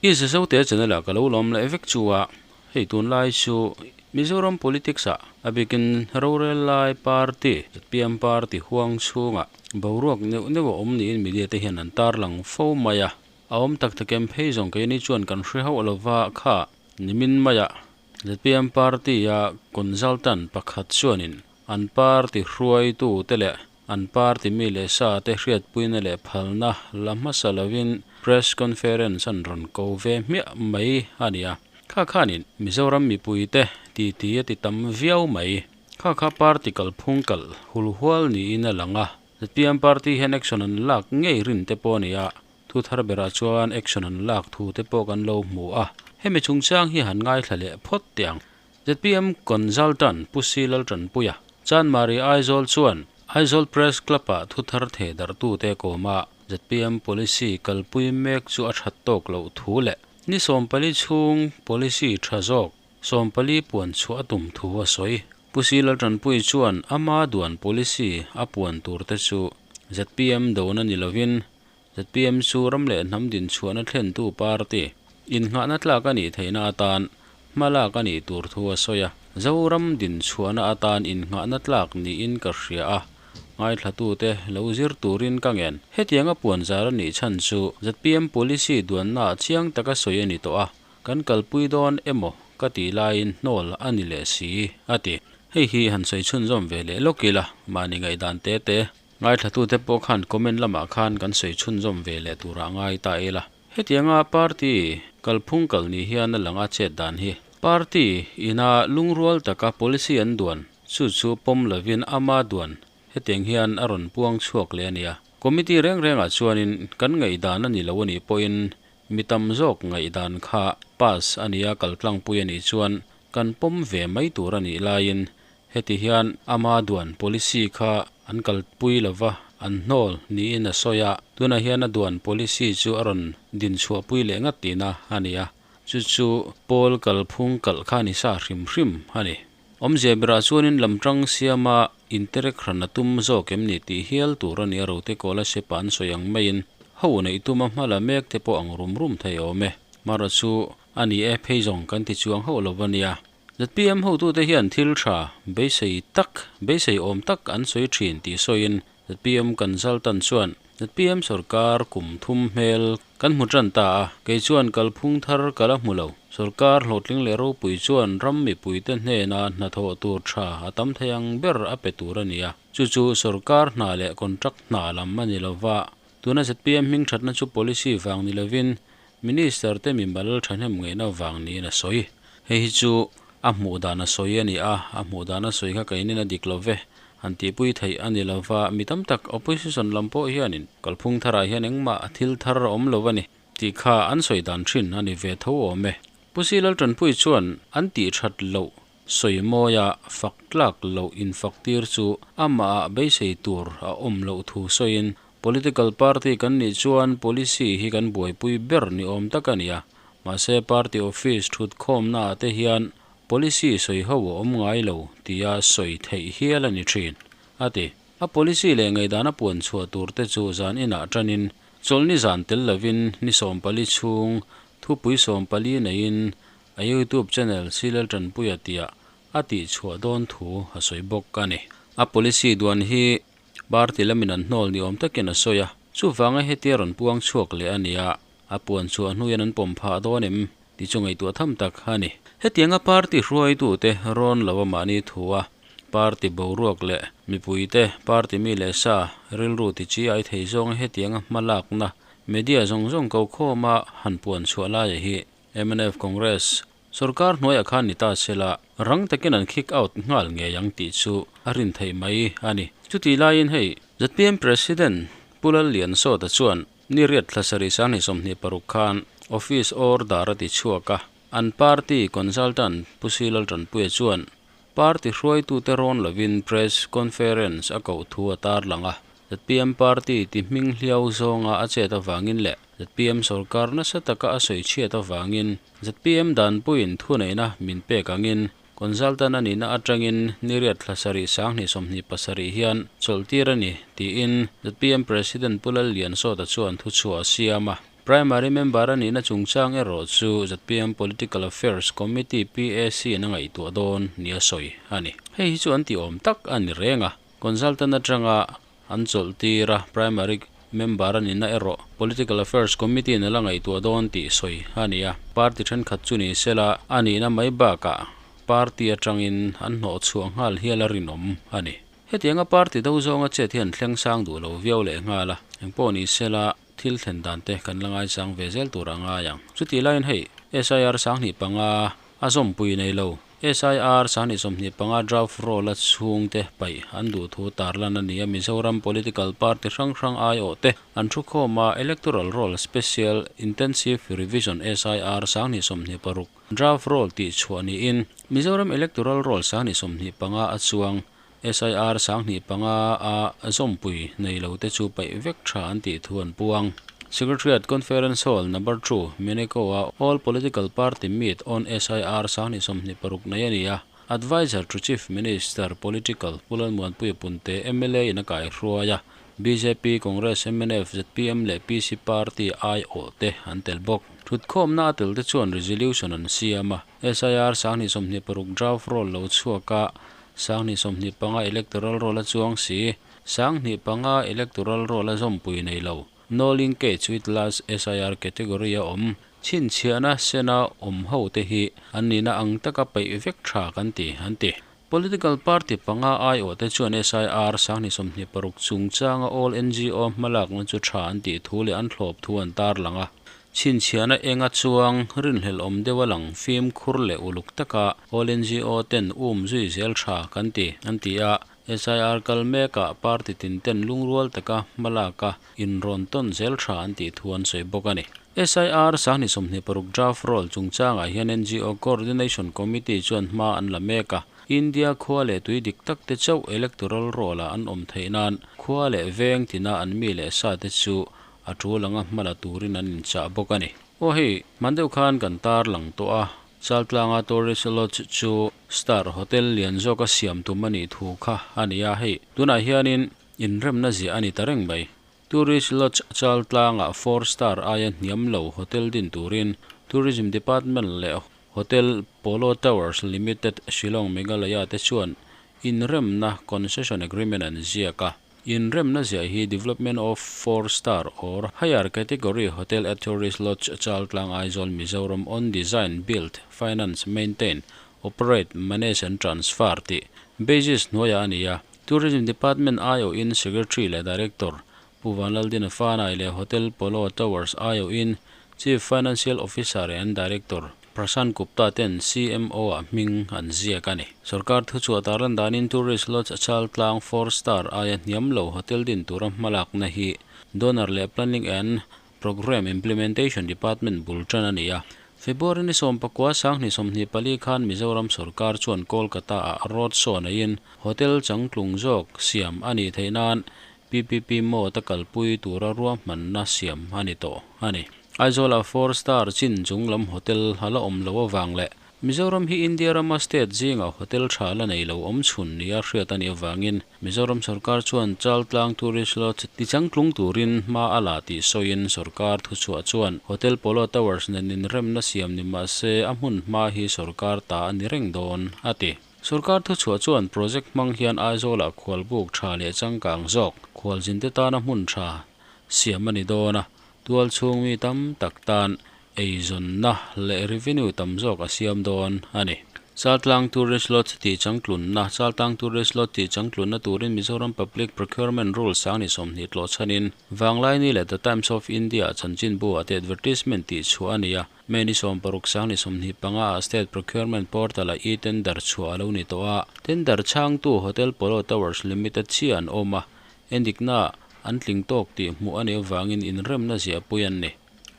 I Zote channel ah ka lo lawm leh vek chu a, hei tunlai chu Mizoram politics ah a bikin rorel lai party zpm party huang chhungah boruak neuh neuh a awm niin media te hian an tarlang fo mai a, a awm tak tak em phei zawng keini chuan kan hre hauh lova kha nimin maiah zpm party a consultant pakhat chuanin an party hruaitu te leh An party mi leh sa te hriatpuina leh phalna la hmasa lovin press conference an rawn ko ve hmiah mai a ni a. Kha khanin Mizoram mipuite titi a ti tam viau mai. Kha kha party kalphung kalh hulhual niin a lang a. Zpm party hian action an lak ngei rin te pawh a ni a. Thu thar berah chuan action an lak thu te pawh kan lo hmu a. Hemi chungchang hi han ngaithla leh phawt teh ang. Zpm Consultant Pu Si Laltanpuia, Chanmari Aizawl chuan Aizawl Press Club-ah thuthar theh darhtute kawma zpm policy kalpui mek chu a that tawk loh thu leh ni 14 chhung policy tha zawk 14 puan chhuah a tum thu a sawi. Pu Si Laltanpui chuan ama duan policy a puan turte chu zpm dona ni lovin zpm chu ram leh hnam dinchhuahna thlentu party innghahna tlak a nih theihna atan hmalak a nih tur thu a sawi a. Zoram dinchhuahna atan innghahna tlak niin ka hria a, ngaithlatute lo zir turin ka ngen. Hetianga puan zar a nih chhan chu zpm policy duannaah chiang taka sawi a ni tawh a, kan kalpui dawn emaw ka tih laiin hnawl a ni leh si, a ti. Hei hi han sawi chhunzawm ve leh lawk ila, mahni ngaihdan te te. Ngaithlatute pawh khan comment lamah khan kan sawi chhunzawm ve leh turah ngai ta ila. Hetianga party kalphung kal ni hian a lang a chet dan hi. Party ina lungrual taka policy an duan chu chu pawm lovin ama duan hetiang hian a rawn puang chhuak leh a nia. Committee reng rengah chuanin kan ngaihdan a ni lo a nih pawhin mi tam zawk ngaihdan kha pass a nia kaltlangpui a nih chuan kan pawm ve mai tur a nih laiin Heti hian ama duan policy kha an kalpui lova, an hnawl niin a sawi a, tunah hian a duan policy chu a rawn din chhuahpui leh ngat tihna a ni a, chu chu pawl kalphung kalh kha ni sa hrim hrim a ni. Awmzia berah chuanin lamtang siama interek hran a tum zawk em ni tih hial tur a ni a, rote kawla sepa an sawi ang maiin ho neih tuma hma la mek te pawh ang rum rum thei awm e. Mara chu a ni e, phei zawng kan ti chuang hauh lo a nia. Zpm hotute hian thil tha beisei tak, beisei awm tak an sawi thin tih sawiin zpm consultant chuan zpm sorkar kum thum hmel kan hmu tan ta a, kei chuan kalphung thar ka la hmu lo. Sorkar hlawhtling leh ropui chuan ram mipuite hnena hnathawh tur tha a tam thei ang ber a pe tur a ni a, chu chu sorkar hna leh contract hna lam a ni lova, tuna zpm hming thatna chu policy vang ni lovin Minister te mimal thahnem ngaihna vang niin a sawi. Hei hi chu a hmuh dan a sawi a ni a, a hmuh dan a sawi kha keinin a dik lo ve. Han tihpui theih a ni lo va, mi tam tak opposition lam pawh hianin kalphung tharah hian engmah thil thar a awm lo a ni tih kha an sawi dan thin a ni ve tho awm e. Pu Si Laltanpui chuan an tih that loh sawi mawia fak tlak loh infak tir chu amahah beisei tur a awm loh thu sawiin Political party kan nih chuan policy hi kan buaipui ber ni awm tak a ni a, mahse party office thutkhawmna ah te hian policy sawi ho a awm ngai lo tia sawi theih hial a ni thin, a ti. A policy leh ngaihdan a puan chhuah tur te chu zan inah tanin chawlhni zan tel lovin ni 14 chhung thupui 14 neiin a YouTube channel Silel Tanpuia tiah a tihchhuah dawn thu a sawi bawk a ni. A policy duan hi Party lamin an hnawl ni awm takin a sawi a, chuvanga hetia rawn puang chhuak leh a nia, a puan chhuah hnuiin an pawm phah dawn em tih chu ngaihtuah tham tak a ni. Hetianga party hruaitute rawn lo a mahni thu a, party boruak leh mipuite, party mi leh sa rilru ti chi ai thei zawnga hetianga hmalakna media zawng zawng ko khawma han puan chhuah laia hi mnf Congress Sorkar hnuaiah khan ni ta sela, rang takin an kick out nghal ngei ang tih chu a rin theih mai a ni. Chutih laiin hei, zpm President Pu Lalliansawta chuan ni riat thla sarih 2026 khan office order a ti chhuak a, an party consultant Pu Si Laltanpuia chuan party hruaitute rawn lovin press conference a koh thu a tarlang a. Zpm party ti hming hliau zawnga a chet avangin leh zpm sorkar nasa taka a sawi chhiat avangin zpm danpuiin thuneihna min pek angin consultant a nihna atangin ni riat thla sarih 2027 hian chawlhtir a ni tiin zpm President Pu Lalliansawta chuan thuchhuah a siam a. Primary member a nihna chungchang erawh chu zpm Political Affairs Committee, PAC, in a ngaihtuah dawn nia sawi a ni. Hei hi chu an tih awm tak a ni reng a, consultant atanga an chawlh tir a, primary member a nihna erawh Political Affairs Committee in a la ngaihtuah dawn tih sawi a ni a. Party thenkhat chu ni sela a nihna mai bakah party atangin an hnawhchhuah nghal hial a rinawm a ni. Hetianga party do zawnga chet hian thleng sang duh lo viau leh nghal a, engpawh ni sela thil thlen dan te kan la ngaichang ve zel tur a ngai ang. Chutih laiin hei SIR 25 a zawmpui nei lo. SIR 2025 draft roll a chhungte paih an duh thu tarlan a ni a, Mizoram political party hrang hrang aiawh te an thu khawm a, Electoral Roll Special Intensive Revision SIR 2026 draft roll tih chhuah niin Mizoram Electoral Roll 2025 a chuang SIR 2005 a zawmpui nei lo te chu paih vek tha an tih thu an puang. Secretariat Conference Hall Number 2, Meneko a All Political Party Meet on SIR 2026 nei a ni a, Adviser to Chief Minister, Political, Pu Lalmuanpuia Punte, mla in a kaihruai a, bjp, Congress, mnf, zpm leh PC party aiawh te an tel bawk. Thutkhawmna a tel te chuan resolution an siam a, SIR 2026 draft roll lo chhuak a, 2025 electoral roll a chuang si, 2005 electoral roll a zawmpui nei lo. No linkage with last SIR category a awm. Chhinchhiahna sena awm ho te hi an nihna ang taka peih vek tha kan ti, an ti. Political party panga aiawh te chuan SIR 2026 chungchanga all NGO hmalakna chu tha an tih thu leh an thlawp thu an tarlang a. Chhinchhiahna enga chuang rinhlelh awm deuh a lang fimkhur leh uluk taka all NGO ten um zui zel tha kan ti, an ti a. SIR kal mekah party tin ten lungrual taka hmalaka inrawn tawn zel tha an tih thu an sawi bawk a ni. SIR 2026 draft roll chungchangah hian NGO Coordination Committee chuan hma an la mek a, India khua leh tui dik tak te chauh electoral roll-ah an awm theih nan khua leh veng tina an mi leh sa te chu a tul anga hma la turin an inchah bawk a ni. Aw hei, hman deuh khan kan tarlang tawh a, Chaltlanga Tourist Lodge chu Star Hotel lian zawka siam tum a nih thu kha a ni a, hei tunah hianin inremna ziah a ni ta reng mai. Tourist Lodge Chaltlangah four star aia hniam lo hotel din turin Tourism Department leh Hotel Polo Towers Limited Shillong Meghalaya te chuan inremna concession agreement an ziak a. Inremna ziah hi Development of Four Star or Higher Category Hotel at Tourist Lodge Chaltlang Aizawl Mizoram on Design, Build, Finance, Maintain, Operate, Manage and Transfer tih basis hnuaiah a ni a. Tourism Department aiawhin Secretary leh Director Pu Vanlaldina Fanai leh Hotel Polo Towers aiawhin Chief Financial Officer and Director Prashant Gupta ten CMO-ah hming an ziak a ni. Sorkar thuchhuah tarlan danin Tourist Lodge Chaltlang four star aia hniam lo hotel din tura hmalakna hi Donor leh Planning and Programme Implementation Department bul tan a ni a. February ni 14 2024 khan Mizoram sorkar chuan Kolkata-ah road show neiin hotel changtlung zawk siam a nih theih nan PPP mode a kalpui tura ruahmanna siam a ni tawh a ni. Aizawlah four star chin chunglam hotel a la awm loh avang leh Mizoram hi India rama state zingah hotel tha la nei lo awm chhun nia hriat a nih avangin Mizoram sorkar chuan Chaltlang Tourist Lodge tichangtlung turin hma a la tih sawiin sorkar thuchhuah chuan Hotel Polo Towers nen inremna siam ni mah se a hmun hma hi sorkar ta a ni reng dawn a ti. Sorkar thuchhuah chuan project hmang hian Aizawlah khualbuk tha leh changkang zawk khualzinte tana hmun tha siam a ni dawn a, tualchhung mi tam tak tan eizawnna leh revenue tam zawk a siam dawn a ni. Chaltlang Tourist Lodge tih changtlunna Chaltlang Tourist Lodge tih changtlunna turin Mizoram Public Procurement Rules 2020 tlawhchhanin Vanglaini leh The Times of India chanchinbu-ah te advertisement tih chhuah a ni a. May ni 16 2025 ah State Procurement Portal-ah e-tender chhuah a lo ni tawh a, tender chhangtu Hotel Polo Towers Limited chiah an awm a, endikna an tling tawk tih hmuh a nih avangin inremna ziahpui an ni.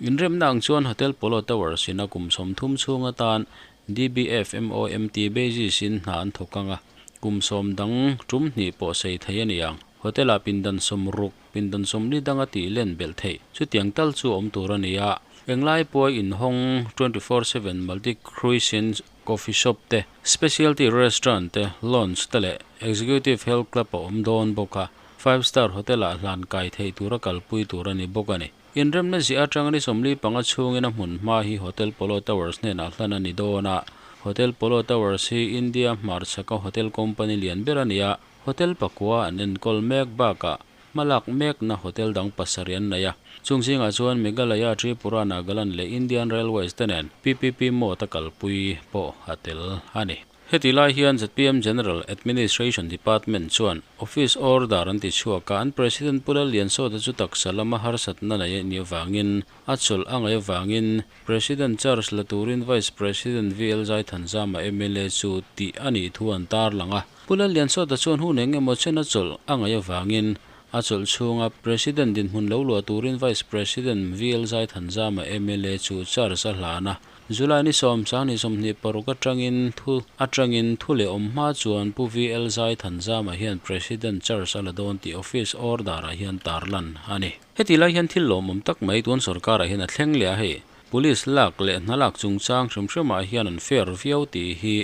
Inremna ang chuan Hotel Polo Towers in a kum 30 chhung atan DBFMOMT basis in hna an thawk ang a, kum 10 dang tum hnih pawh sei thei a ni ang. Hotel-ah pindan 60, pindan 40 danga tih len belh theih chutiang tal chu awm tur a ni a. Englai pawha inhawng 24/7 multi cuisine coffee shop te, specialty restaurant te, lounge te leh executive health club a awm dawn bawk a. Five Star Hotel-ah hlan kai theih tura kalpui tur a ni bawk a ni. Inremna ziah atanga ni 45 chhungin a hmun hma hi Hotel Polo Towers hnenah hlan a ni dawn a. Hotel Polo Towers hi India hmarchhaka hotel company lian ber a ni a, hotel pakua an enkawl mek bakah hmalak mekna hotel dang pasarih an nei a. Chung zingah chuan Meghalaya, Tripura, Nagaland leh Indian Railways te nen PPP mode a kalpui pawh a tel a ni. Heti lai hian zpm General Administration Department chuan Office Order an ti chhuak a, an President Pu Lalliansawta chu taksa lama harsatna nei a nih avangin a chawlh a ngaih avangin President charge la turin Vice President VL Zaithanzama mla chu tih a nih thu an tarlang a. Pu Lalliansawta chuan hun eng emaw chen a chawlh a ngaih avangin a chawlh chhunga President dinhmun lo luah turin Vice President VL Zaithanzama mla chu charge a hlan a. July ni 10, 2026 atangin thu atangin thu leh awm hma chuan Pu VL Zaithanzama hian President charge a la dawn tih office order-ah hian tarlan a ni. Heti lai hian thil lawmawm tak mai tun sorkarah hian a thleng leh a hei. Police lak leh hna lak chungchang hrim hrimah hian an fair viau tih hi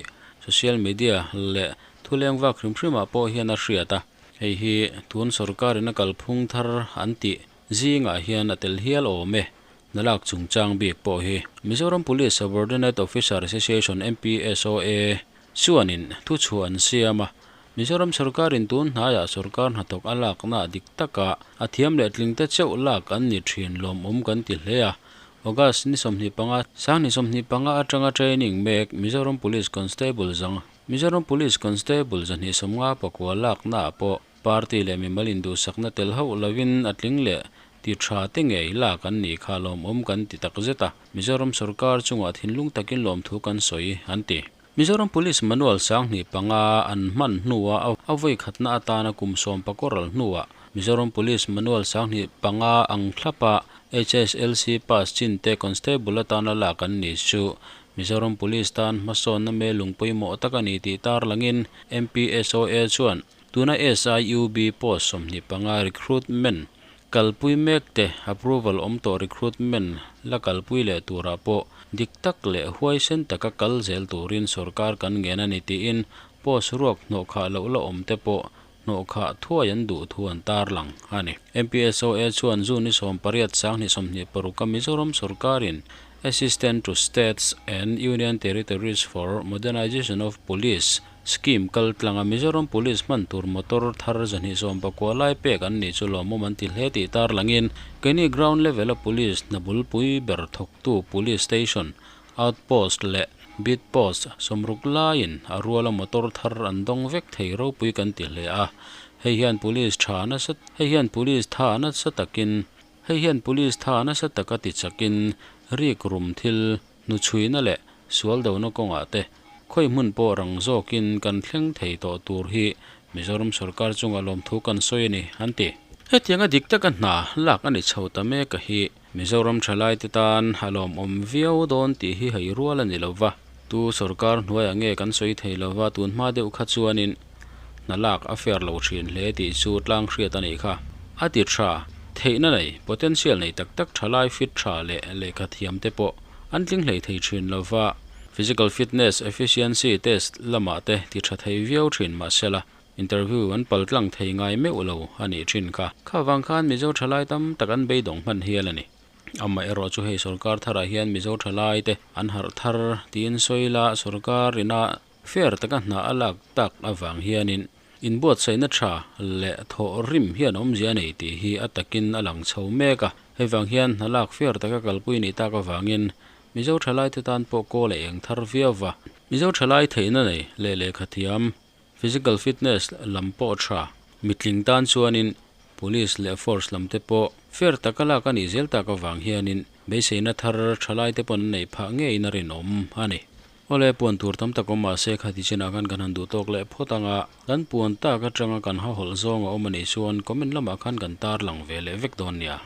social media leh thuleng vak hrim hrimah pawh hian a hriat a. Hei hi tun sorkarin a kalphung thar an tih zingah hian a tel hial awm e. Hna lak chungchang bik pawh hi Mizoram Police Subordinate Officer Association, MPSOA, chuanin thu chhuah an siam a. Mizoram sorkarin tun hnaiah sorkar hnathawk a lakna dik taka a thiam leh tlingte chauh lak an ni thin lawmawm kan ti hle a. August ni 25, 2025 atanga training mek Mizoram Police Constable zang Mizoram Police Constable 259 laknaah pawh party leh mimal induhsakna tel hauh lovin a tling leh ti tha te ngei lak an nih kha lawmawm kan ti takzet a, Mizoram sorkar chungah thinlung takin lawmthu kan sawi, an ti. Mizoram Police Manual 2005 an hman hnuah a vawi khatna atana kum 16 ral hnuah Mizoram Police Manual 2005 ang thlapa HSLC pass chin te Constable atana lak an ni chu Mizoram Police tan hmasawnna melung pawimawh tak a ni tih tarlangin MPSOA chuan tuna SIUB post 25 recruitment kalpui mek te approval awm tawh recruitment la kalpui leh turah pawh dik tak leh huaisen taka kal zel turin sorkar kan ngen a ni tiin post ruak hnawhkhah loh la awm te pawh hnawhkhah thuai an duh thu an tarlang a ni. MPSOA chuan June ni 18, 2026 a Mizoram sorkarin Assistant to States and Union Territories for Modernization of Police Scheme kal tlanga Mizoram Police hman tur motor thar 219 lai pek an nih chu lawmawm an ti hle tih tarlangin keini ground level a police hna bulpui ber thawktu police station, outpost leh beat post 60 laiin a ruala motor thar an dawng vek thei ropui kan ti hle a. Hei hian police tha nasa hei hian police tha nasa takin hei hian police tha nasa taka ti chakin rik rum thil hnuchhuina leh sual dona kawngah te khawi hmun pawh rang zawkin kan thleng thei tawh tur hi Mizoram sorkar chunga lawmthu kan sawi a ni, an ti. Hetianga dik taka hna lak a ni chho ta mek a hi Mizoram thalaite tan a lawmawm viau dawn tih hi hei rual a ni lova, tu sorkar hnuaiah nge kan sawi thei lova tun hma deuh kha chuanin hna lak a fair lo thin hle tih chu tlang hriat a nih kha. A ti tha, theihna nei, potential nei tak tak thalai fit tha leh lehkha thiam te pawh an tling hlei thei thin lova, physical fitness efficiency test lamah te ti tha thei viau thin mahsela interview an pal tlang thei ngai meuh lo a nih thin kha. Kha vang khan Mizo thalai tam tak an beidawng hman hial a ni. Amaherawh chu hei sorkar tharah hian Mizo thalai te an harh thar tiin sawi la sorkar ina fair taka hna a lak tak avang hianin inbuatsaihna tha leh thawh rim hian awmzia a nei tih hi a takin a lang chho mek a. Hei vang hian hna lak fair taka kalpui nih tak avangin Mizo thalai te tan pawh kawl a eng thar viau va. Mizo thalai theihna nei leh lehkha thiam, physical fitness lam pawh tha, mitling tan chuanin police leh force lam te pawh fair taka lak a nih zel tak avang hianin beiseina thar thalai te pawn an neih phah ngeiin a rinawm a ni. Awle puan tur tam tak awm mahse khati chinah khan kan han duh tawk leh phawt anga kan puan tak atanga kan ha hawlh zawng a awm a nih chuan comment lamah khan kan tarlang ve leh vek dawn nia.